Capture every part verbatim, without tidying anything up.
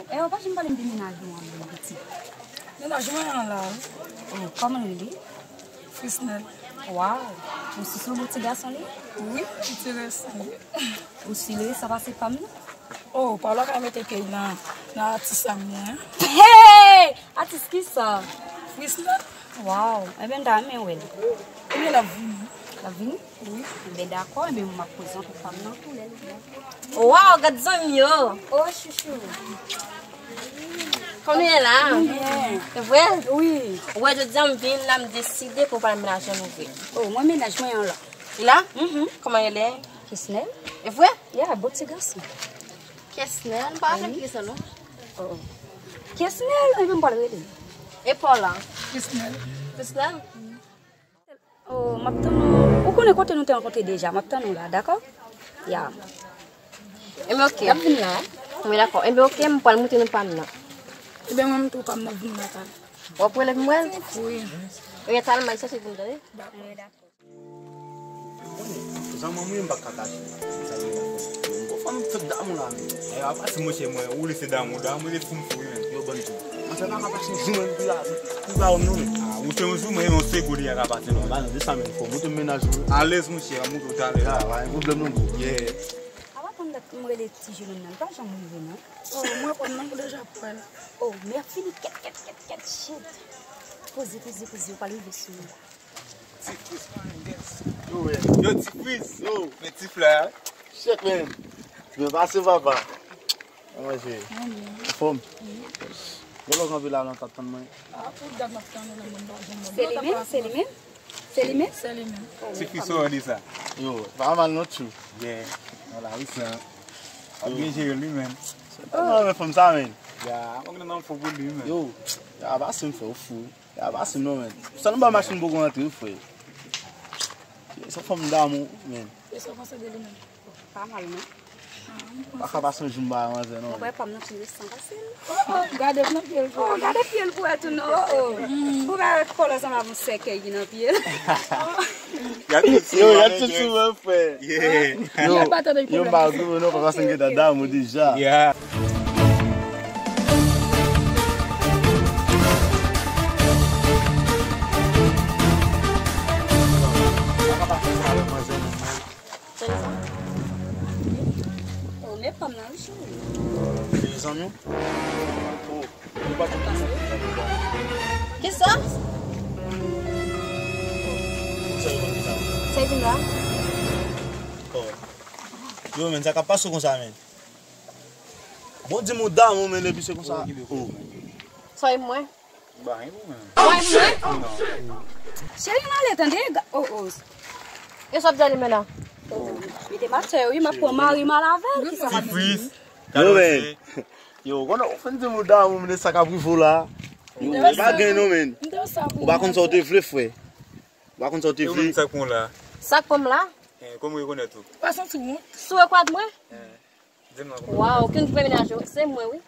E ou pa janm pale m de mennaj ou an menm, pitit. Mennaj mwen an la, wi. Oh, kòman l rele? Frisnel. Waw, ou si se yon bon ti gason li? Wi, li ti resan, wi. Ou si li resan pase pa m nan? Oh, pa w la ka mete kèy nan, nan atis sa mwen. Hey! Atis ki sa? Frisnel. Waw, enben m ta renmen wè l. Ebyen, l ap vini. L ap vini? Wi. Enben, dakò, enben, m ap prezante fanm nan tou lè l vini. Waw, gad zanmi yo! Oh, chouchou. Kòman nou ye la? Nou byen. E vre? Wi. Ou wè, jodi a m vin la, m deside pou pale mennaj mwen vre. Oh, mwen mennaj mwen an la. Li la? Mhm. Kòman rele? Kesnel. E vre? Ya, bon ti gason. Kesnel, m pa avèk li sa non. Oh, oh. Kesnel, enben m pral rele. E pa w la? Kesnel. Kesnel? Oh, m ap tann ou. Ou konnen kote nou te rankontre deja, m ap tann ou la, dakò? Ya. Enben, oke. L ap vin la. Wi, dakò. Enben, oke, m pral moute nan pa m nan. Ebyen, mwen menm tou, pa m nan vin la, ta. W ap rele m wè l? Wi. Ebyen, talè m al chèche pou m, tande? Dakò. Zanmi mwen, m pa ka kache. Sa gen la. Bon, fanm fèk damou la, men. E, apa se monchè mwen, ou lese damou, damou se fou m fou, wi, men. Yo, bann tou. Mwen fè pa ka pase jou, men, pou la, pou la, non, men. Ah, ou se yon jou, men yon segonn, li ka pase, non. Ba, non, de sa, men, fò moute mennaj ou. Alèz, monchè, moute ou talè. Ah, pa gen pwoblèm, non, bro. Yeah. Apa konn dat m rele ti jèn nan, li pa janm rive, non. Oh, mwen konn, non, deja pral. Oh, men ap fini, kèt, kèt, kèt, kèt, shit. Poze, poze, poze, ou pral rive sou mwen. Ti Fris, man, yes. Yo, wè. Yo, Ti Fris. Yo. Men ti flè a. Chèk, men. Byen pase, papa. Kòman se? Mwen byen. Anfòm? Wi. Bon, lè w kanpe la, non, t ap tann mwen. Ah, pou dat m ap tann ou la, mwen pa janm wè. Se li menm? Se li menm? Se li menm? Se li menm. Oh, Ti Fris, sa w di sa? Yo, pa mal, non, tchou. Yeah. Vwala, wi, sa. W ap byen jere li, men. Se pa mal, men, fanm sa, men. Ya, mwen gen nan fò pou li, men. Yo, ya, pa se m fè w fou. Ya, pa se m non, men. Sa nou ba machin poko rantre, wi, frè. Se fanm damou, men. E sa w panse de li menm? Pa mal, non. Pa ka pase yon jou m pa wè manzè, non. Mwen wè pa m nan fini san pase l. Oh, oh, gade nan pye l pou wè. Oh, gade pye l pou wè tou, non. Oh, oh. Ou pa kòlè sanm avon sèkèy ki nan pye l. Yo, y ap tout sou mwen, frè. Yeah. Yo, yo, m pa goumen non, papa, se m gentan damou deja. Yeah. Oh, men pa m nan wi, cheri. Se zanmi w? Oh. Kisa? Sa yo konn kisa? Sa yo di m la? Oh. Yo, men, sa k ap pase w konsa, men. Bon, di m ou damou, men, epi se konsa. Oh. Sa e mwen? Ba, e ou menm? Mwen, mwen? Non. Cheri, m ale tande. Ga-, oh, oh. E sa w ap di ale men la? Oh, mete m atè, wi, m ap pran mari m al avè l. Kisa m ap di? Ti Fris. Yo, men. Yo, konnen ou fin di m ou damou, men sa k ap rive w la. Yo, ou pa gen non, men. Ou pa konn sa w te vle, frè. Ou pa konn sa w te vle. E ou menm sa k pran w la? Sa k pran m la? Eh, kòman w rekonèt ou? Ou pa santi wont? Sou rekwad mwen? Eh, di m non kòman. Waw, ki moun ki pran mennaj ou? Se mwen, wi.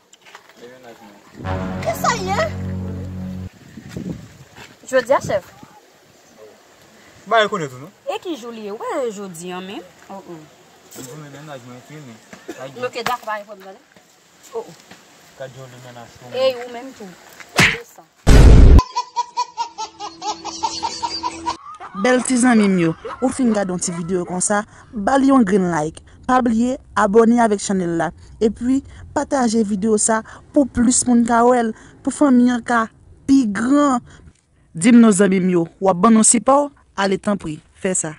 Li mennaj mwen. Kisa l ye? Jodi a, chèf. Ba rekonèt ou non. E ki jou li ye? Ou pa wè jodi an menm? Oh, oh. M di w men mennaj mwen fini. Ok, dakò, pa gen pwoblèm, tande. Oh, oh. Gad jan w li mennaj pou mwen. Ey, ou menm tou. Desann. Bèl ti zanmi m yo, ou fin gade yon ti videyo konsa, ba li yon grenn like. Pa bliye abòne avèk chanèl la. Epi, pataje videyo sa pou plis moun ka wè l, pou fanmi an ka pi gran. Di m non zanmi m yo, w ap ban nou sipò? Ale tanpri, fè sa.